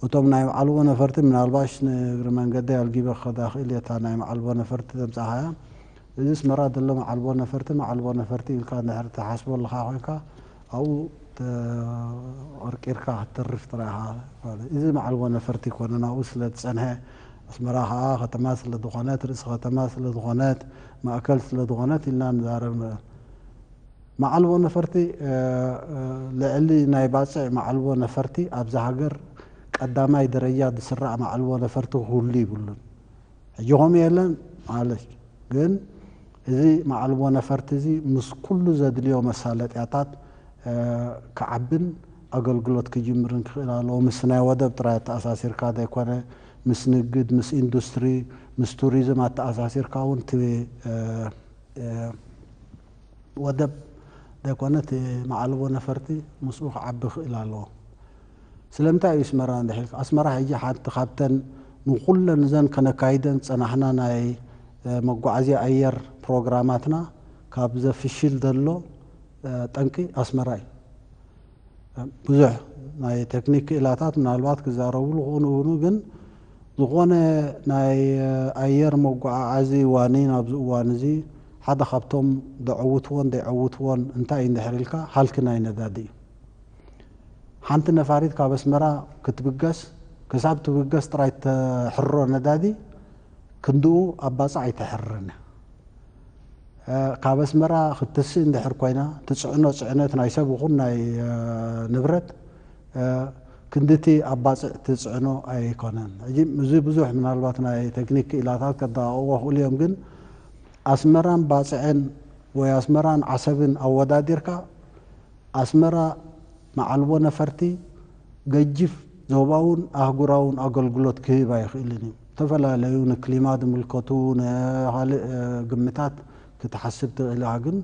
እቶም ናይ መዓልቦ ነፈርቲ፣ ምናልባሽ ንእግሪ መንገዲ ኣልጊበ ክኸዳ ክእል እየ፣ እታ ናይ መዓልቦ ነፈርቲ ተምጻኻያ። እዚ ኣስመራ ዘሎ መዓልቦ ነፈርቲ፣ መዓልቦ ነፈርቲ ኢልካ እንድሕር ትሓስቦ ኣለኻ ኮይንካ፣ ኣብኡ ተቐርቂርካ ክትተርፍ ጥራይ ኢኻ ማለት። እዚ መዓልቦ ነፈርቲ ኣይኮነን፣ ኣብኡ ስለ ዝጸንሐ፣ ኣስመራ ኸኣ ከተማ ስለ ዝኾነት፣ ርእሲ ከተማ ስለ ዝኾነት፣ ማእከል ስለ ዝኾነት ኢልና ንዛረብ ንኽእል። መዓልቦ ነፈርቲ፣ እ፣ እ፣ ልዕሊ ናይ ባጽዕ መዓልቦ ነፈርቲ ኣብዛ ሃገር ቀዳማይ ደረጃ ዝስራዕ መዓልቦ ነፈርቲ ክህሉ ይብሉን። ሕጂ ከምኡ የለን፣ ማለሽ። ግን እዚ መዓልቦ ነፈርቲ እዚ ምስ ኩሉ ዘድልዮ መሳለጥያታት፣ እ፣ ክዓብን ኣገልግሎት ክጅምርን ክኽእል ኣለዎ። ምስ ናይ ወደብ ጥራይ ኣተኣሳሲርካ ዘይኮነ፣ ምስ ንግድ፣ ምስ ኢንዱስትሪ፣ ምስ ቱሪዝም ኣተኣሳሲርካ እውን እቲ፣ እ፣ እ፣ ወደብ ዘይኮነ እቲ መዓልቦ ነፈርቲ ምስኡ ክዓቢ ክእል ኣለዎ። ስለምንታይ እዩ ኣስመራ እንድሕር ኢልካ? ኣስመራ ሕጂ ሓንቲ ካብተን ንኹለን እዘን ከነካይደን ዝጸናሕና ናይ፣ እ፣ መጓዓዝያ ኣየር ፕሮግራማትና ካብ ዘፍሽል ዘሎ፣ እ፣ ጠንቂ ኣስመራ እዩ። ብዙሕ ናይ ቴክኒክ ክኢላታት ምናልባት ክዛረብሉ ክኽእሉ ይኽእሉ፣ ግን ዝኾነ ናይ ኣየር መጓዓዓዚ ዋኒን ኣብዚ እዋን እዚ ሓደ ካብቶም ዘዕውትዎን ዘይዕውትዎን እንታይ እዩ እንድሕር ኢልካ፣ ሃልኪ ናይ ነዳዲ እዩ። ሓንቲ ነፋሪት ካብ ኣስመራ ክትብገስ፣ ክሳብ ትብገስ ጥራይ ተሕሮ ነዳዲ ክንድኡ ኣብ ባጽዕ ኣይተሕርርን እያ። እ፣ ካብ ኣስመራ ክትስእ እንድሕር ኮይና፣ ትጽዕኖ ጽዕነት ናይ ሰብ ይኹን ናይ፣ እ፣ ንብረት፣ እ፣ ክንድቲ ኣብ ባጽዕ ትጽዕኖ ኣይኮነን። ሕጂ እዚ ብዙሕ ምናልባት ናይ ቴክኒክ ክኢላታት ከደቓቕዎ ይኽእሉ እዮም፣ ግን ኣስመራን ባጽዕን ወይ ኣስመራን ዓሰብን ኣወዳዲርካ፣ ኣስመራ መዓልቦ ነፈርቲ ገጅፍ ዞባውን ኣህጉራውን ኣገልግሎት ክህብ ኣይኽእልን እዩ። ዝተፈላለዩ ንክሊማ ዝምልከቱ ንኻልእ፣ እ፣ ግምታት ክትሓስብ ትኽእል ኢኻ፣ ግን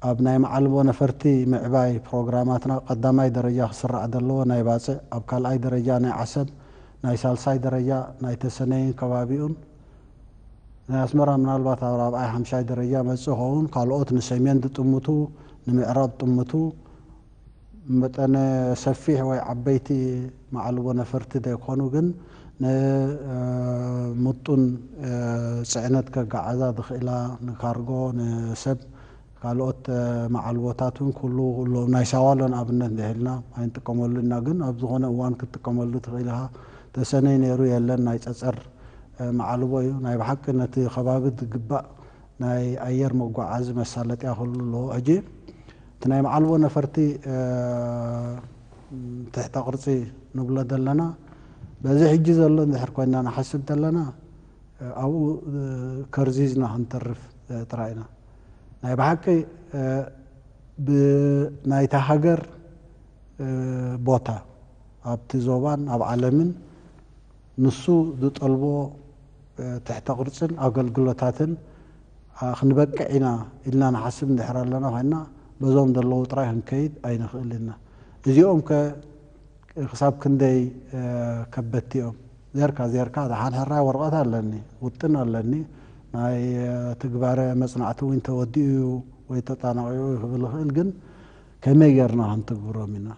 ኣብ ናይ መዓልቦ ነፈርቲ ምዕባይ ፕሮግራማትና ቀዳማይ ደረጃ ክስራዕ ዘለዎ ናይ ባጽዕ፣ ኣብ ካልኣይ ደረጃ ናይ ዓሰብ፣ ናይ ሳልሳይ ደረጃ ናይ ተሰነይን ከባቢኡን፣ ናይ ኣስመራ ምናልባት ኣብ ራብዓይ ሓምሻይ ደረጃ መጽእ ይኸውን። ካልኦት ንሰሜን ዝጥምቱ፣ ንምዕራብ ዝጥምቱ፣ መጠነ ሰፊሕ ወይ ዓበይቲ መዓልቦ ነፈርቲ ዘይኮኑ ግን ን-፣ እ፣ ምጡን፣ እ፣ ጽዕነት ከጋዓዛ ዝኽእላ፣ ንካርጎ፣ ንሰብ፣ ካልኦት፣ እ፣ መዓልቦታት እውን ክህልዉ ኣለዎም። ናይ ሳዋ ኣሎ ንኣብነት እንድሕር ኢልና ኣይንጥቀመሉ ኢና፣ ግን ኣብ ዝኾነ እዋን ክትጥቀመሉ ትኽእል ኢኻ። ተሰነይ ነይሩ የለን፣ ናይ ጸጸር፣ እ፣ መዓልቦ እዩ። ናይ ብሓቂ ነቲ ከባቢ ዝግባእ ናይ ኣየር መጓዓዚ መሳለጥያ ክህሉ ኣለዎ። ሕጂ እቲ ናይ መዓልቦ ነፈርቲ፣ እ፣ ትሕተ ቅርጺ ንብሎ ዘለና፣ በዚ ሕጂ ዘሎ እንድሕር ኮይንና ንሓስብ ዘለና፣ እ፣ ኣብኡ፣ እ፣ ከርዚዝና ክንተርፍ፣ እ፣ ጥራይ ኢና። ናይ ብሓቂ፣ እ፣ ብናይታ ሃገር፣ እ፣ ቦታ ኣብቲ ዞባን ኣብ ዓለምን ንሱ ዝጠልቦ፣ እ፣ ትሕተ ቅርጽን ኣገልግሎታትን፣ ኣ፣ ክንበቅዕ ኢና ኢልና ንሓስብ እንድሕር ኣለና ኮይንና፣ በዞም ዘለዉ ጥራይ ክንከይድ ኣይንኽእል ኢና። እዚኦም ከ ክሳብ ክንደይ፣ እ፣ ከበድቲ እዮም? ዜርካ ዜርካ፣ ደሓን ሕራይ ወረቐት ኣለኒ፣ ውጥን ኣለኒ፣ ናይ፣ እ፣ ትግባረ መጽናዕቲ እውን ተወዲኡ እዩ ወይ ተጣናቒቑ እዩ ክብል ይኽእል፣ ግን ከመይ ጌርና ክንትግብሮም ኢና?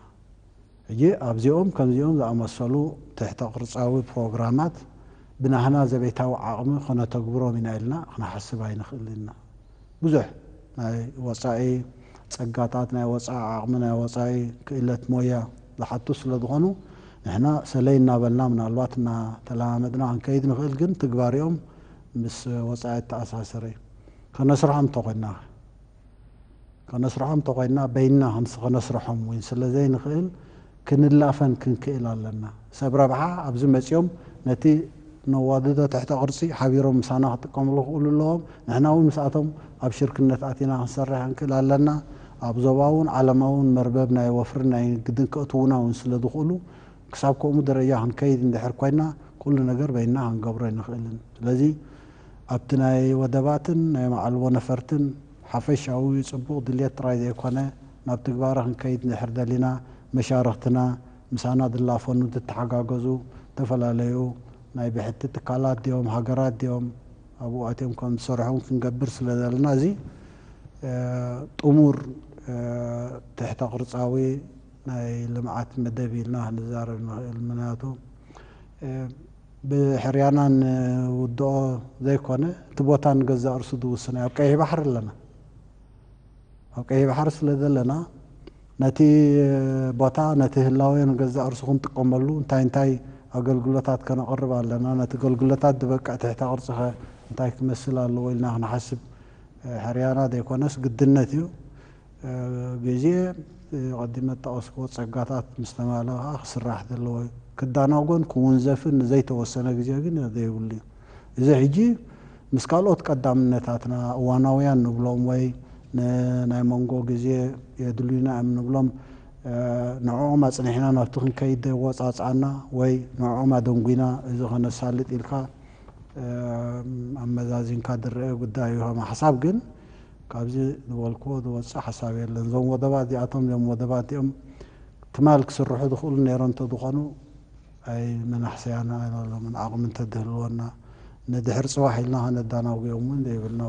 ሕጂ ኣብዚኦም ከምዚኦም ዝኣመሰሉ ትሕተ ቅርጻዊ ፕሮግራማት ብናህና ዘቤታዊ ዓቕሚ ከነተግብሮም ኢና ኢልና ክንሓስብ ኣይንኽእል ኢና። ብዙሕ ናይ ወጻኢ ጸጋታት፣ ናይ ወጻኢ ዓቕሚ፣ ናይ ወጻኢ ክእለት ሞያ ዝሓቱ ስለ ዝኾኑ፣ ንሕና ሰለይ እናበልና ምናልባት እናተለማመድና ክንከይድ ንኽእል፣ ግን ትግባሪኦም ምስ ወጻኢ እተኣሳሰረ እዩ። ከነስርሖም እንተኾይንና፣ ከነስርሖም እንተኾይንና፣ በይንና ክንስ-፣ ከነስርሖም እውን ስለ ዘይንኽእል፣ ክንላፈን ክንክእል ኣለና። ሰብ ረብሓ ኣብዚ መጺኦም ነቲ ነዋድዶ ትሕተ ቅርጺ ሓቢሮም ምሳና ክጥቀምሉ ክኽእሉ ኣለዎም። ንሕና እውን ምስኣቶም ኣብ ሽርክነት ኣቲና ክንሰርሕ ክንክእል ኣለና። ኣብ ዞባውን ዓለማውን መርበብ ናይ ወፍርን ናይ ንግድን ከእትዉና እውን ስለ ዝኽእሉ፣ ክሳብ ከምኡ ደረጃ ክንከይድ እንድሕር ኮይንና፣ ኩሉ ነገር በይንና ክንገብሮ ኣይንኽእልን። ስለዚ ኣብቲ ናይ ወደባትን ናይ መዓልቦ ነፈርትን ሓፈሻዊ ጽቡቕ ድልየት ጥራይ ዘይኮነ፣ ናብ ትግባረ ክንከይድ እንድሕር ደሊና፣ መሻርኽትና ምሳና ዝላፈኑ፣ ዝተሓጋገዙ፣ ዝተፈላለዩ ናይ ብሕቲ ትካላት ድዮም፣ ሃገራት ድዮም፣ ኣብኡ ኣትዮም ከም ዝሰርሑ እውን ክንገብር ስለ ዘለና፣ እዚ፣ እ፣ ጥሙር፣ እ፣ ትሕተ ቅርጻዊ ናይ ልምዓት መደብ ኢልና ክንዛረብ ንኽእል። ምኽንያቱ ብሕርያናን ውድኦ ዘይኮነ እቲ ቦታ ንገዛእ ርእሱ ዝውስን እዩ። ኣብ ቀይሕ ባሕሪ ኣለና። ኣብ ቀይሕ ባሕሪ ስለ ዘለና ነቲ ቦታ ነቲ ህላዌ ንገዛእ ርእሱ ክንጥቀመሉ እንታይ እንታይ ኣገልግሎታት ከነቕርብ ኣለና፣ ነቲ ኣገልግሎታት ዝበቅዕ ትሕተ ቅርጺ ከ እንታይ ክመስል ኣለዎ ኢልና ክንሓስብ ሕርያና ዘይኮነስ ግድነት እዩ። ግዜ ቀዲመ ዝጠቐስክዎ ጸጋታት ምስ ተማልኣ ከዓ ክስራሕ ዘለዎ እዩ። ክዳናጎን ክውንዘፍን ንዘይተወሰነ ግዜ ግን ዘይብሉ እዩ። እዚ ሕጂ ምስ ካልኦት ቀዳምነታትና እዋናውያን ንብሎም ወይ ናይ መንጎ ግዜ የድልዩና እዮም ንብሎም ንዕኦም ኣጽኒሕና ናብቲ ክንከይድ ወጻጽኣና ወይ ንዕኦም ኣደንጒና እዚ ከነሳልጥ ኢልካ ኣመዛዚንካ ዝረአ ጉዳይ እዩ። ከም ሓሳብ ግን ካብዚ ዝበልክዎ ዝወፅእ ሓሳብ የለን። እዞም ወደባት እዚኣቶም እዞም ወደባት እዚኦም ትማል ክስርሑ ዝኽእሉ ነይሮም እንተዝኾኑ ኣይ መናሕሰያና ኣይበሎምን። ዓቕሚ እንተድህልወና ንድሕር ፅባሕ ኢልና ከነዳናጉዮም እውን ዘይብልና